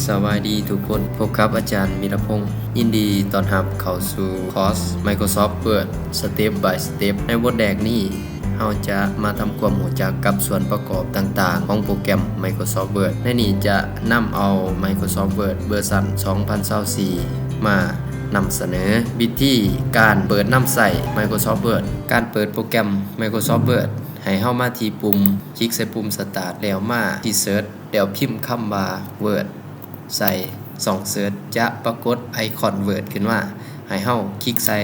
ສະບາຍດີທຸກຄົນ, ພົບກັບອາຈານ ມີລະພົງ. ຍິນດີຕ້ອນຮັບເຂົ້າສູ່ຄອສ Microsoft Word Step by Step. ໃນບົດແລກນີ້ ເຮົາຈະມາທຳຄວາມຮູ້ຈັກກັບສ່ວນປະກອບຕ່າງໆຂອງໂປຣແກຣມ Microsoft Word. ໃນນີ້ຈະນຳເອົາ Microsoft Word ເວີຊັນສອງພັນຊາວສີ່ ມານຳສະເໜີວິທີການເປີດນຳໃຊ້ Microsoft Word. ການເປີດໂປຣແກຣມ Microsoft Word ໃຫ້ເຮົາມາທີ່ປຸ່ມ, ຄລິກໃສ່ປຸ່ມ Start ແລ້ວມາທີ່ Search ແລ້ວພິມຄຳວ່າ Word ໃສ່ຊ່ອງ Search ຈະປາກົດໄອຄອນ Word ຂຶ້ນມາ ໃຫ້ເຮົາຄລິກໃສ່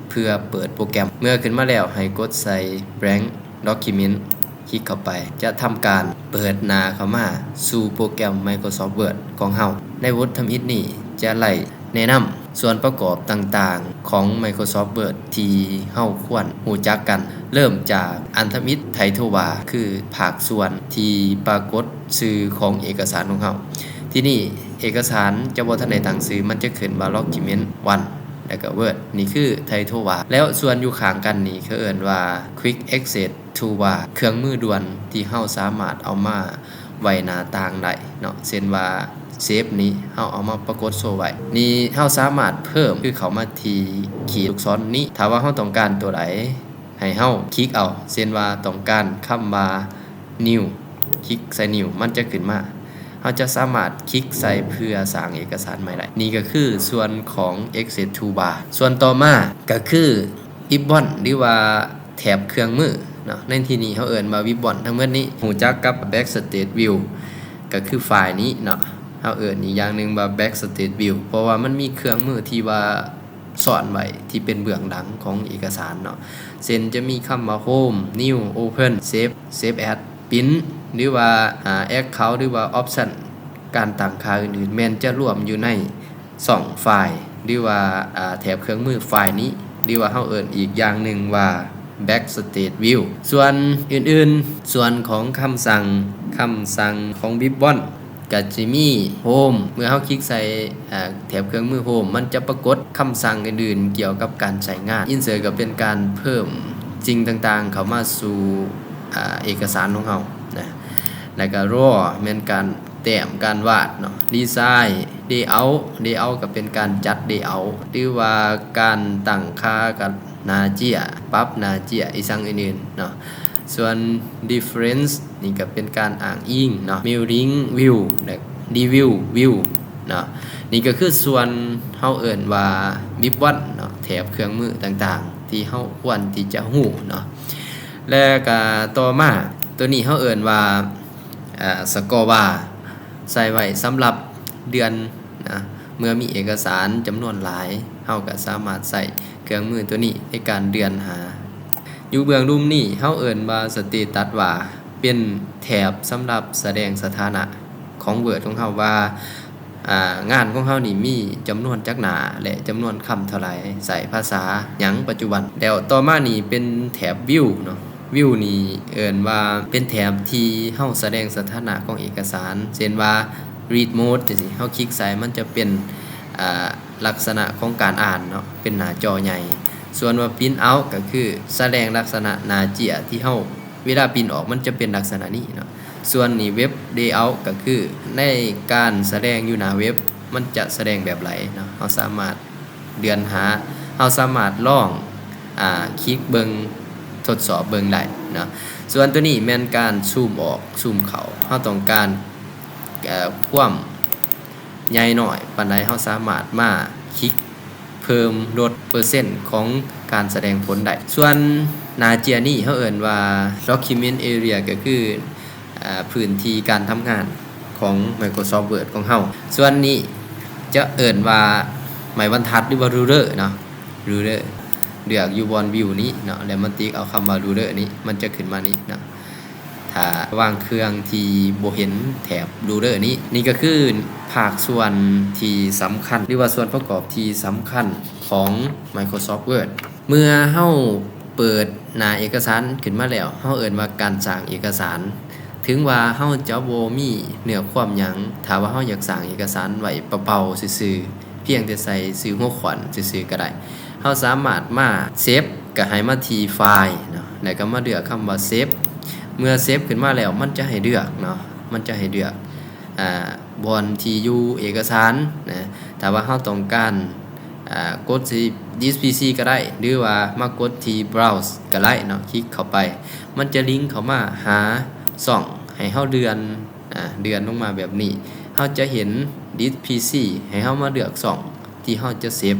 ເພື່ອເປີດໂປຣແກຣມ. ເມື່ອຂຶ້ນມາແລ້ວ ໃຫ້ກົດໃສ່ Blank Document ຄລິກເຂົ້າໄປ ຈະທຳການເປີດໜ້າເຂົ້າມາສູ່ໂປຣແກຣມ Microsoft Word ຂອງເຮົາ. ໃນບົດທຳອິດນີ້ຈະໄລ່ແນະນຳ ສ່ວນປະກອບຕ່າງໆຂອງ Microsoft Word ທີ່ເຮົາຄວນຮູ້ຈັກກັນ, ເລີ່ມຈາກອັນທຳອິດ Title Bar ຄືພາກສ່ວນທີ່ປາກົດຊື່ຂອງເອກະສານຂອງເຮົາ. ທີ່ນີ້ເອກະສານຈະບໍ່ທັນໄດ້ຕັ້ງຊື່, ມັນຈະຂຶ້ນວ່າ Document ວັນ ແລ້ວກໍ Word ນີ້ຄື Title Bar. ແລ້ວສ່ວນຢູ່ຂ້າງກັນນີ້ເຂົາເອີ້ນວ່າ Quick Access Toolbar ເຄື່ອງມືດ່ວນທີ່ເຮົາສາມາດເອົາມາ ໄວ້ໜ້າຕ່າງໄດ້ເນາະ, ເຊັ່ນວ່າ Save ນີ້ເຮົາເອົາມາປາກົດໂຊໄວ້. ນີ້ເຮົາສາມາດເພີ່ມ ຄືເຂົ້າມາທີ່ຂີດລູກສອນນີ້, ຖ້າວ່າເຮົາຕ້ອງການຕົວໃດ ໃຫ້ເຮົາຄລິກເອົາ, ເຊັ່ນວ່າຕ້ອງການຄຳວ່າ New ຄລິກໃສ່ New ມັນຈະຂຶ້ນມາ, ເຮົາຈະສາມາດຄລິກໃສ່ເພື່ອສ້າງເອກະສານໃໝ່ໄດ້. ນີ້ກໍຄືສ່ວນຂອງ Access Toolbar. ສ່ວນຕໍ່ມາກໍຄື Ribbon ຫຼືວ່າແຖບເຄື່ອງມືເນາະ, ໃນທີ່ນີ້ເຮົາເອີ້ນວ່າ Ribbon. ທັງໝົດນີ້ຮູ້ຈັກກັບ Backstage View ກໍຄືໄຟລ໌ນີ້ເນາະ, ເຮົາເອີ້ນອີກຢ່າງໜຶ່ງວ່າ Backstage View ເພາະວ່າມັນມີເຄື່ອງມືທີ່ວ່າຊ້ອນໄວ້ທີ່ເປັນເບື້ອງຫຼັງຂອງເອກະສານເນາະ, ເຊັ່ນຈະມີຄຳວ່າ Home, New, Open, Save, Save As, Print ຫຼືວ່າ ອາ Account ຫຼືວ່າ Option ການຕັ້ງຄ່າອື່ນໆ ແມ່ນຈະລວມຢູ່ໃນ ຊ່ອງໄຟລ໌ ຫຼືວ່າ ອາ ແຖບເຄື່ອງມືໄຟລ໌ນີ້ ຫຼືວ່າເຮົາເອີ້ນອີກຢ່າງໜຶ່ງວ່າ Backstage View. ສ່ວນອື່ນໆ ສ່ວນຂອງຄຳສັ່ງ, ຄຳສັ່ງຂອງ Ribbon ກໍຈະມີ Home. ເມື່ອເຮົາຄລິກໃສ່ ອາ ແຖບເຄື່ອງມື Home ມັນຈະປາກົດຄຳສັ່ງອື່ນໆກ່ຽວກັບການໃຊ້ງານ. Insert ກໍເປັນການເພີ່ມສິ່ງຕ່າງໆເຂົ້າມາສູ່ ອາ ເອກະສານຂອງເຮົານະ, ແລ້ວກໍ Draw ແມ່ນການ ແຕ້ມການວາດເນາະ, Design, Layout, Layout ກໍເປັນການຈັດ Layout ຫຼືວ່າການຕັ້ງຄ່າກັບໜ້າເຈ້ຍ, ປັບໜ້າເຈ້ຍ ອີ່ສັງອື່ນໆເນາະ. ສ່ວນ Reference ນີ້ກໍເປັນການອ້າງອີງເນາະ, Mirroring View ແລະ Review View ເນາະ. ນີ້ກໍຄືສ່ວນເຮົາເອີ້ນວ່າ Ribbon ເນາະ, ແຖບເຄື່ອງມືຕ່າງໆທີ່ເຮົາຄວນທີ່ຈະຮູ້ເນາະ. ແລະກະຕໍ່ມາ ໂຕນີ້ເຮົາເອີ້ນວ່າ ອາ Score Bar ໃຊ້ໄວ້ສຳລັບເດືອນນະ, ເມື່ອມີເອກະສານຈຳນວນຫຼາຍ ເຮົາກໍສາມາດໃຊ້ເຄື່ອງມືໂຕນີ້ໃນການເດືອນຫາ. ຢູ່ເບື້ອງລຸ່ມນີ້ເຮົາເອີ້ນວ່າ Status Bar ເປັນແຖບສຳລັບສະແດງສະຖານະຂອງ Word ຂອງເຮົາວ່າ ອາ ງານຂອງເຮົານີ້ມີຈຳນວນຈັກໜ້າ ແລະ ຈຳນວນຄຳເທົ່າໃດ, ໃຊ້ພາສາຫຍັງປັດຈຸບັນ. ແລ້ວຕໍ່ມານີ້ເປັນແຖບ View ເນາະ, View ນີ້ເອີ້ນວ່າເປັນແຖບທີ່ເຮົາສະແດງສະຖານະຂອງເອກະສານ, ເຊັ່ນວ່າ Read Mode ຈັ່ງຊີ້, ເຮົາຄລິກໃສ່ມັນຈະເປັນ ອາ ລັກສະນະຂອງການອ່ານເນາະ, ເປັນໜ້າຈໍໃຫຍ່. ສ່ວນວ່າ Print Out ກໍຄືສະແດງລັກສະນະໜ້າເຈ້ຍທີ່ເຮົາ ເວລາ Print ອອກມັນຈະເປັນລັກສະນະນີ້ເນາະ. ສ່ວນນີ້ Web Layout ກໍຄືໃນການສະແດງຢູ່ໜ້າເວັບ ມັນຈະສະແດງແບບໃດເນາະ, ເຮົາສາມາດເດືອນຫາ, ເຮົາສາມາດລອງ ອາ ຄລິກເບິ່ງ ທົດສອບເບິ່ງໄດ້ເນາະ. ສ່ວນໂຕນີ້ແມ່ນການຊູມອອກ ຊູມເຂົ້າ, ເຮົາຕ້ອງການ ເອີ ຄວາມໃຫຍ່ນ້ອຍປານໃດ ເຮົາສາມາດມາຄລິກ ເພີ່ມລົດເປີເຊັນຂອງການສະແດງຜົນໄດ້. ສ່ວນໜ້າເຈ້ຍນີ້ເຮົາເອີ້ນວ່າ Document Area ກໍຄື ອາ ພື້ນທີ່ການທຳງານຂອງ Microsoft Word ຂອງເຮົາ. ສ່ວນນີ້ຈະເອີ້ນວ່າໄມ້ບັນທັດ ຫຼືວ່າ Ruler ເນາະ, Ruler ເລືອກຢູ່ບ່ອນ View ນີ້ເນາະ, ແລ້ວມາຕິກເອົາຄຳວ່າ Ruler ນີ້ ມັນຈະຂຶ້ນມານີ້ເນາະ. ຖ້າວາງເຄື່ອງທີ່ບໍ່ເຫັນແຖບ Ruler ນີ້, ນີ້ກໍຄືພາກສ່ວນທີ່ສຳຄັນ ຫຼືວ່າສ່ວນປະກອບທີ່ສຳຄັນຂອງ Microsoft Word. ເມື່ອເຮົາເປີດໜ້າເອກະສານຂຶ້ນມາແລ້ວ, ເຮົາເອີ້ນວ່າການສ້າງເອກະສານ. ເຖິງວ່າເຮົາຈະບໍ່ມີເນື້ອຄວາມຫຍັງ, ຖ້າວ່າເຮົາຢາກສ້າງເອກະສານໄວ້ເປົ່າໆຊື່ໆ, ພຽງແຕ່ໃສ່ຊື່ຫົວຂ້ອນຊື່ໆກໍໄດ້. ເຮົາສາມາດມາ Save ກໍໃຫ້ມາທີ່ File ເນາະ, ແລ້ວກໍມາເລືອກຄຳວ່າ Save. ເມື່ອ Save ຂຶ້ນມາແລ້ວ ມັນຈະໃຫ້ເລືອກເນາະ, ມັນຈະໃຫ້ເລືອກ ອາ ບ່ອນທີ່ຢູ່ເອກະສານນະ. ຖ້າວ່າເຮົາຕ້ອງການ ອາ ກົດທີ່ This PC ກໍໄດ້ ຫຼືວ່າມາກົດທີ່ Browse ກໍໄດ້ເນາະ, ຄລິກເຂົ້າໄປ ມັນຈະລິງເຂົ້າມາຫາຊ່ອງ ໃຫ້ເຮົາເລື່ອນ ອາ ເລື່ອນລົງມາແບບນີ້ ເຮົາຈະເຫັນ This PC ໃຫ້ເຮົາມາເລືອກຊ່ອງ ທີ່ເຮົາຈະເຊບ.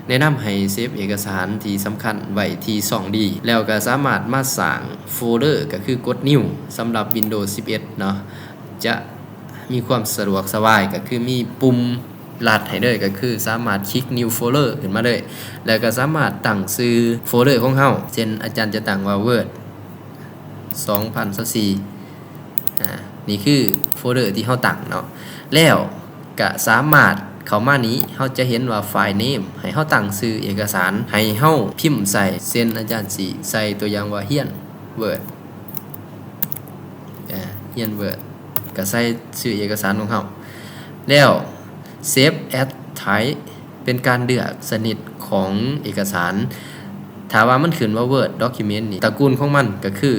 ແນະນຳໃຫ້ເຊບເອກະສານທີ່ສຳຄັນໄວ້ທີ່ຊ່ອງ D ແລ້ວກໍສາມາດມາສ້າງໂຟລເດີ ກໍຄືກົດ New ສຳລັບ Windows ສິບເອັດເນາະ, ຈະມີຄວາມສະດວກສະບາຍ ກໍຄືມີປຸ່ມລັດໃຫ້ເລີຍ ກໍຄືສາມາດຄລິກ New Folder ຂຶ້ນມາເລີຍ ແລ້ວກໍສາມາດຕັ້ງຊື່ໂຟລເດີຂອງເຮົາ ເຊັ່ນ ອາຈານຈະຕັ້ງວ່າ Word ສອງພັນຊາວສີ່ ອາ ນີ້ຄືໂຟລເດີທີ່ເຮົາຕັ້ງເນາະ. ແລ້ວກະສາມາດເຂົ້າມານີ້ ເຮົາຈະເຫັນວ່າ File Name ໃຫ້ເຮົາຕັ້ງຊື່ເອກະສານ ໃຫ້ເຮົາພິມໃສ່ ເຊັ່ນ ອາຈານຊິໃສ່ຕົວຢ່າງວ່າ ຮຽນ Word ອາ ຮຽນ Word ກະໃສ່ຊື່ເອກະສານຂອງເຮົາ ແລ້ວ Save as Type ເປັນການເລືອກຊະນິດຂອງເອກະສານ. ຖ້າວ່າມັນຂຶ້ນວ່າ Word Document ນີ້ ຕະກູນຂອງມັນກໍຄື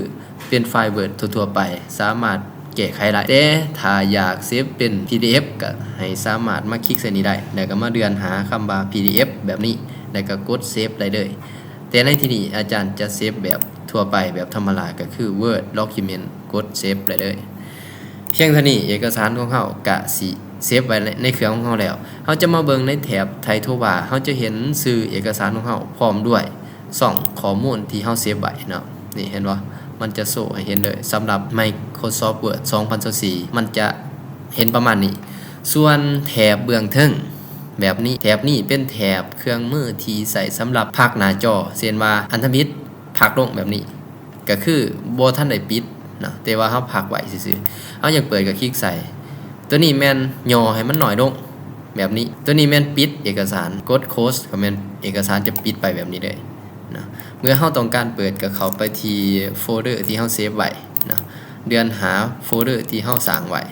ເປັນໄຟລ໌ Word ທົ່ວໆໄປ ສາມາດແກ້ໄຂໄດ້. ແຕ່ຖ້າຢາກເຊບເປັນ PDF ກໍໃຫ້ສາມາດມາຄລິກໃສ່ນີ້ໄດ້ ແລ້ວກໍມາເລື່ອນຫາຄຳວ່າ PDF ແບບນີ້ ແລ້ວກໍກົດ Save ໄດ້ເລີຍ. ແຕ່ໃນທີ່ນີ້ອາຈານຈະເຊບແບບທົ່ວໄປ ແບບທຳມະດາ ກໍຄື Word Document ກົດ Save ໄດ້ເລີຍ. ພຽງເທົ່ານີ້ເອກະສານຂອງເຮົາກະຊິເຊບໄວ້ໃນເຄື່ອງຂອງເຮົາແລ້ວ. ເຮົາຈະມາເບິ່ງໃນແຖບ Title Bar ເຮົາຈະເຫັນຊື່ເອກະສານຂອງເຮົາພ້ອມດ້ວຍຊ່ອງຂໍ້ມູນທີ່ເຮົາເຊບໄວ້ເນາະ. ນີ້ເຫັນບໍ່? ມັນຈະໂຊໃຫ້ເຫັນເລີຍ. ສຳລັບ Microsoft Word ສອງພັນຊາວສີ່ ມັນຈະເຫັນປະມານນີ້. ສ່ວນແຖບເບື້ອງເທິງແບບນີ້ ແຖບນີ້ເປັນແຖບເຄື່ອງມືທີ່ໃຊ້ສຳລັບພັກໜ້າຈໍ ເຊັ່ນວ່າ ອັນທຳອິດພັກລົງແບບນີ້ ກໍຄືບໍ່ທັນໄດ້ປິດເນາະ ແຕ່ວ່າເຮົາພັກໄວ້ຊື່ໆ. ເຮົາຢາກເປີດກໍຄລິກໃສ່. ຕົວນີ້ແມ່ນຫຍໍ້ໃຫ້ມັນໜ້ອຍລົງແບບນີ້. ຕົວນີ້ແມ່ນປິດເອກະສານ, ກົດ Close ກໍແມ່ນເອກະສານຈະປິດໄປແບບນີ້ເລີຍເນາະ. ເມື່ອເຮົາຕ້ອງການເປີດ ກໍເຂົ້າໄປທີ່ໂຟລເດີທີ່ເຮົາເຊບໄວ້ເນາະ, ເລື່ອນຫາໂຟລເດີທີ່ເຮົາສ້າງໄວ້.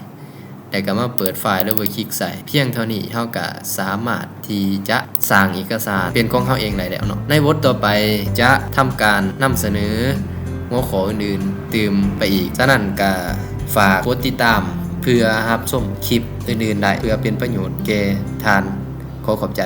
ແລ້ວກໍມາເປີດໄຟລ໌ ຫຼືວ່າຄລິກໃສ່. ພຽງເທົ່ານີ້ເຮົາກໍສາມາດທີ່ຈະສ້າງເອກະສານເປັນຂອງເຮົາເອງໄດ້ແລ້ວເນາະ. ໃນບົດຕໍ່ໄປຈະທຳການນຳສະເໜີຫົວຂໍ້ອື່ນໆຕື່ມໄປອີກ. ສະນັ້ນກໍຝາກກົດຕິດຕາມເພື່ອຮັບຊົມຄລິບອື່ນໆໄດ້ ເພື່ອເປັນປະໂຫຍດແກ່ທ່ານ. ຂໍຂອບໃຈ.